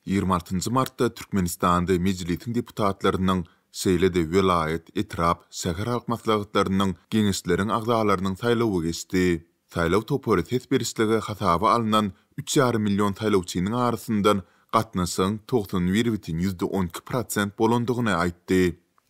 26 njy martda Türkmenistanda Mejlisiň deputatlarynyň, şeýle-de welaýat, etrap, şäher halk maslahatlarynyň, geňeşleriň agzalarynyň saýlawy geçdi. Saýlaw topary ses berişlige hasaba alnan üç ýarym million saýlawçynyň arasyndan gatnaşygyň 91 bütin 12 prosent bolandygyny aýtdy.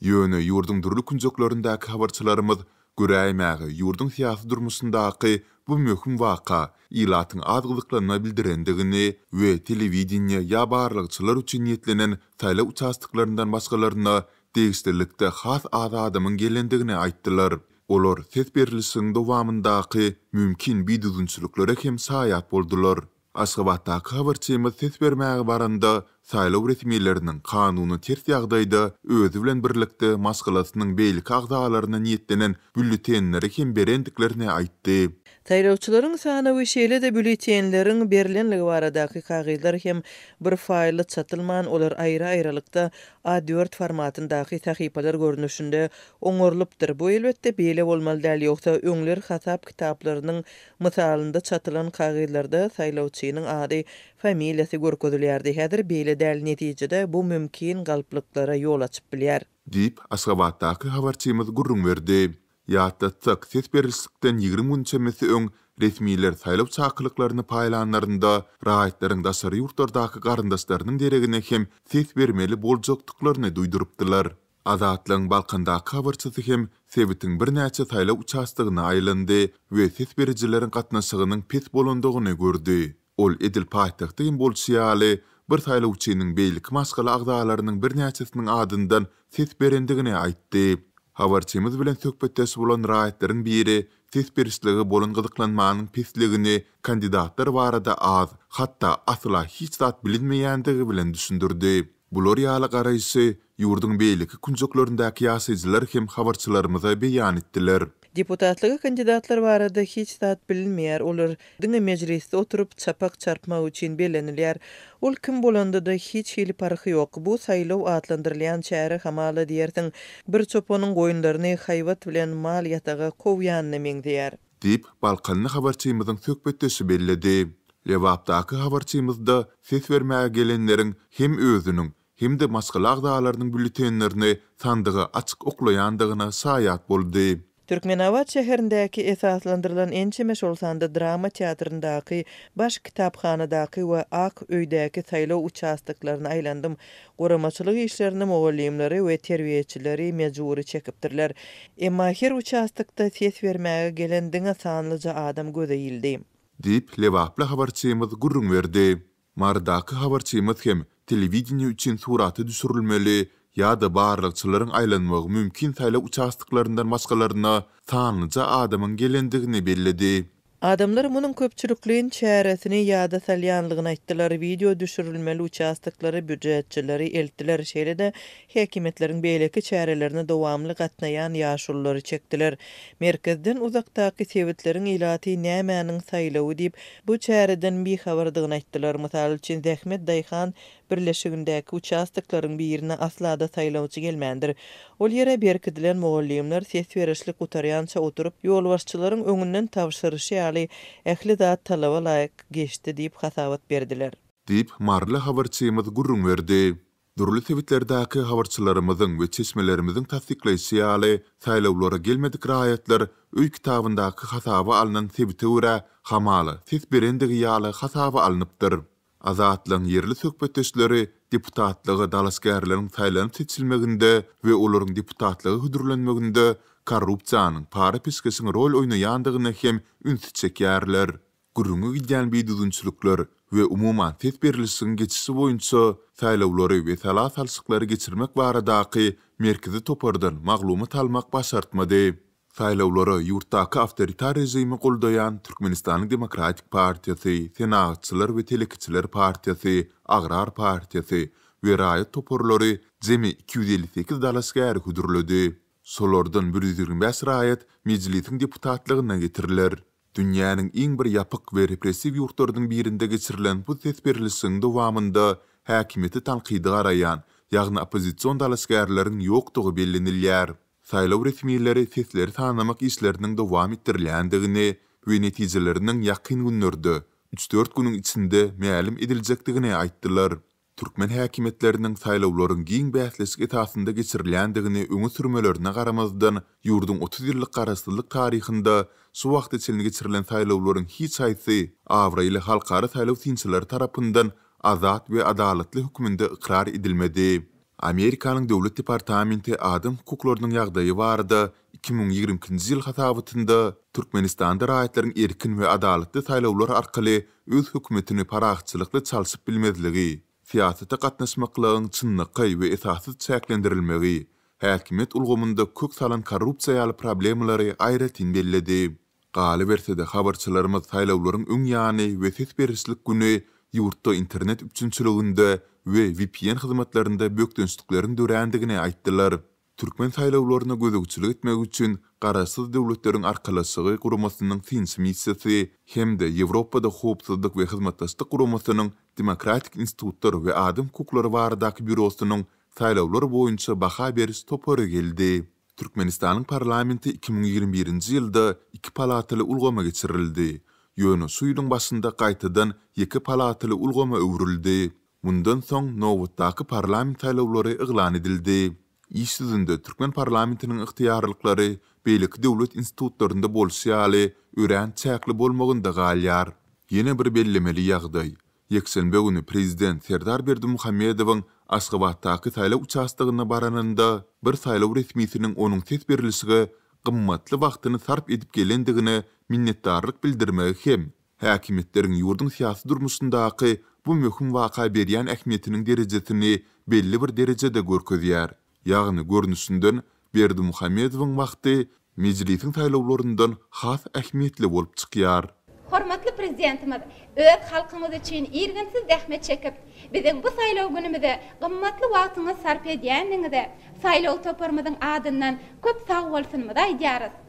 Ýöne ýurduň dürli künjeklerindäki habarçylarymyz Göräýmäge, ýurduň syýasy durmuşyndaky bu möhüm waka ilatyň az gyzyklanma bildirendigini we telewideniýe ýa barlagçylar üçin niýetlenen saýlaw uçastoklaryndan başgalaryna degişlilikde has az adamyň gelendigini aýtdylar. Olar ses berlişigiň dowamyndaky mümkin bidüzgünçiliklere hem şaýat boldular. Aşgabatdaky habarçymyz ses bermäge baranda, saýlaw resmileriniň kanuna ters ýagdaýda özi bilen birlikde maşgalasynyň beýleki agzalaryna niýetlenen býulletenleri hem berendiklerini aýtdy. Saýlawçylaryň sanawy, şeýle-de býulletenleriň berlenligi baradaky kagyzlar hem bir faýlda çatylman, olar aýry-aýrylykda A dört formatyndaky sahypalar görnüşinde oňarylypdyr. Bu, elbetde, beýle bolmaly däl, ýogsa öňler hasap kitaplarynyň Mysalynda çatylan kagyzlarda saýlawçynyň ady, familiýasy görkezilýärdi. Häzir beýle däl, netijede bu mümkin galplyklara ýol açyp bilýär. Diýip, Aşgabatdaky habarçymyz gürrüň berdi. Ýatlatsak, ses berlişikden 20 gün çemesi öň resmiler saýlaw çakylyklaryny paýlanlarynda raýatlaryň daşary ýurtlardaky garyndaşlarynyň deregine hem ses bermeli boljakdyklaryny duýdurypdylar. Azatlygyň Balkandaky habarçysy hem sebitiň birnäçe saýlaw uçastogyna aýlandy we ses berijileriň gatnaşygynyň pes bolandygyny gördi. Ol edil paýtagtda hem bolşy ýaly, bir saýlawçynyň beýleki maşgala agzalarynyň birnäçesiniň adyndan ses berendigini aýtdy. Habarçymyz bilen söhbetdeş bolan raýatlaryň biri ses berişlige bolan gyzyklanmanyň pesligini kandidatlar barada az, hatda asla hiç zat bilinmeýändigi bilen düşündirdi. Bular ýaly garaýşy ýurduň beýleki künjeklerindäki ýaşaýjylar hem habarçylarymyza beýan etdiler. Deputatlyga kandidatlar barada hiç zat bilinmeýär, olar diňe mejlisde oturyp, çapak çarpmak üçin bellenilýär. Ol kim bolanda-da hiç hili parhy ýok. Bu saýlaw atlandyrylýan çäre hamala diýersiň, bir çopanyň goýunlaryny haýbat bilen mal ýataga kowýanyna meňzeýär. Diýip, balkanly habarçymyzyň söhbetdeşi belledi. Lebapdaky habarçymyz-da ses bermäge gelenleriň hem özüniň, hem-de maşgala agzalarynyň býulletenlerini sandyga açyk oklaýandygyna şaýat boldy. Türkmenabat şäherindäki esaslandyrylan ençeme, şol sanda drama teatryndaky, baş kitaphanadaky we Ak öýdäki saýlaw uçastoklaryna aýlandym. Guramaçylyk işlerine mugallymlary we terbiýeçileri mejbury çekipdirler. Emma her uçastokda ses bermäge gelen diňe sanlyja adam göze ildi. Diýip, lebaply habarçymyz gürrüň berdi. Marydaky habarçymyz hem telewideniýe üçin surata düşürilmeli ýa-da barlagçylaryň aýlanmagy mümkin saýlaw uçastoklaryndan başgalaryna sanlyja adamyň gelendigini belledi. Adamlar munuň köpçülikleýin çäresini ýada salýanlygyny aýtdylar, wideo düşürilmeli uçastoklara býujetçileri eltdiler, şeýle-de häkimiýetleriň beýleki çärelerine dowamly gatnaýan ýaşululary çekdiler. Merkezden uzakdaky sebitleriň ilaty nämäniň saýlawy diýip, bu çäreden bihabardygyny aýtdylar. Mysal üçin, Zähmet daýhan birleşigindäki uçastoklaryň birine asla-da saýlawçy gelmändir. Ol ýere berkidilen mugallymlar ses berişlik gutarýança oturyp, ýolbaşçylaryň öňünden tabşyryşy ýaly, ähli zat talaba laýyk geçdi diýip hasabat berdiler. Diýip, maryly habarçymyz gürrüň berdi. Dürli sebitlerdäki habarçylarymyzyň we çeşmelerimiziň tassyklaýşy ýaly, saýlawlara gelmedik raýatlar öý kitabyndaky hasaba alnan sebite görä, hamala, ses berendigi ýaly hasaba alnypdyr. Azatlygyň ýerli söhbetdeşleri deputatlyga dalaşgärleriň saýlanyp-seçilmeginde we olaryň deputatlyga hödürlenmeginde korrupsiýanyň, para-peşgeşiň rol oýnaýandygyna hem ünsi çekýärler. Gürrüňi gidýän bidüzgünçilikler we umuman ses berlişigiň geçişi boýunça saýlawlary we sala salşyklary geçirmek baradaky merkezi topardan maglumat almak başartmady. Saýlawlara ýurtdaky awtoritar režimi goldaýan Türkmenistanyň Demokratik partiýasy, Senagatçylar we telekeçiler partiýasy, Agrar partiýasy we raýat toparlary jemi 258 dalaşgäri hödürledi. Şolardan 125 raýat Mejlisiň deputatlygyna getiriler. Dünýäniň iň bir ýapyk we repressiw ýurtlarynyň birinde geçirilen bu ses berlişigiň dowamynda häkimiýete tankydy garaýan, ýagny oppozision dalaşgärleriň ýokdugy bellenilýär. Saýlaw resmileri sesleri sanamak işleriniň dowam etdirilýändigini we netijeleriniň ýakyn günlerde, üç-dört günüň içinde mälim ediljekdigini aýtdylar. Türkmen häkimiýetleriniň saýlawlaryň giň bäsleşik esasynda geçirilýändigini öňe sürmelerine garamazdan, ýurduň 30 ýyllyk garaşsyzlyk taryhynda şu wagta çenli geçirilen saýlawlaryň hiç haýsy abraýly halkara saýlaw synçylary tarapyndan azat we adalatly hökmünde ykrar edilmedi. Amerikanyň Döwlet departamenti adam hukuklarynyň ýagdaýy barada 2022-nji ýyl hasabatynda Türkmenistanda raýatlaryň erkin we adalatly saýlawlar arkaly öz hökümetini parahatçylykly çalşyp bilmezligi, syýasata gatnaşmaklygyň çynlakaý we esassyz çäklendirilmegi, häkimiýet ulgamynda kök salan korrupsiýa ýaly problemalary aýratyn belledi. Galyberse-de, habarçylarymyz saýlawlaryň öň ýany we ses berişlik güni ýurtda internet üpjünçiliginde we vpn hyzmatlarynda bökdençlikleriň dörändigini aýtdylar. Türkmen saýlawlaryna gözegçilik etmek üçin Garaşsyz Döwletleriň Arkalaşygy Guramasynyň synçy missiýasy hem-de Ýewropada Howpsuzlyk we Hyzmatdaşlyk Guramasynyň Demokratik institutlar we adam hukuklary baradaky býurosynyň saýlawlar boýunça baha beriş topary geldi. Türkmenistanyň parlamenti 2021-nji ýylda iki palataly ulgama geçirildi. Ýöne şu ýylyň başynda gaýtadan ýeke palataly ulgama öwrüldi. Mundan soň nobatdaky parlament saýlawlary yglan edildi. Iş ýüzünde türkmen parlamentiniň ygtyýarlyklary beýleki döwlet institutlarynda bolşy ýaly örän çäkli bolmagynda galýar. Ýene bir bellemeli ýagdaý, Ýekşenbe güni prezident Serdar Berdimuhamedowyň Aşgabatdaky saýlaw uçastogyna baranynda, bir saýlaw resmisiniň onuň ses berlişige gymmatly wagtyny sarp edip gelendigine minnetdarlyk bildirmegi hem häkimiýetleriň ýurduň syýasy durmuşyndaky bu möhüm waka berýän ähmiýetiniň derejesini belli bir derejede görkezýär. Ýagny, görnüşinden, Berdimuhamedowyň wagty Mejlisiň saýlawlaryndan has ähmiýetli bolup çykýar. Hormatly Prezidentimiz öz halkyňyz üçin irginsiz zähmet çekip, biziň bu saýlaw günümize gymmatly wagtyňyzy sarp edýändigiňize saýlaw toparymyzyň adyndan köp sagbolsunymyzy aýdýarys.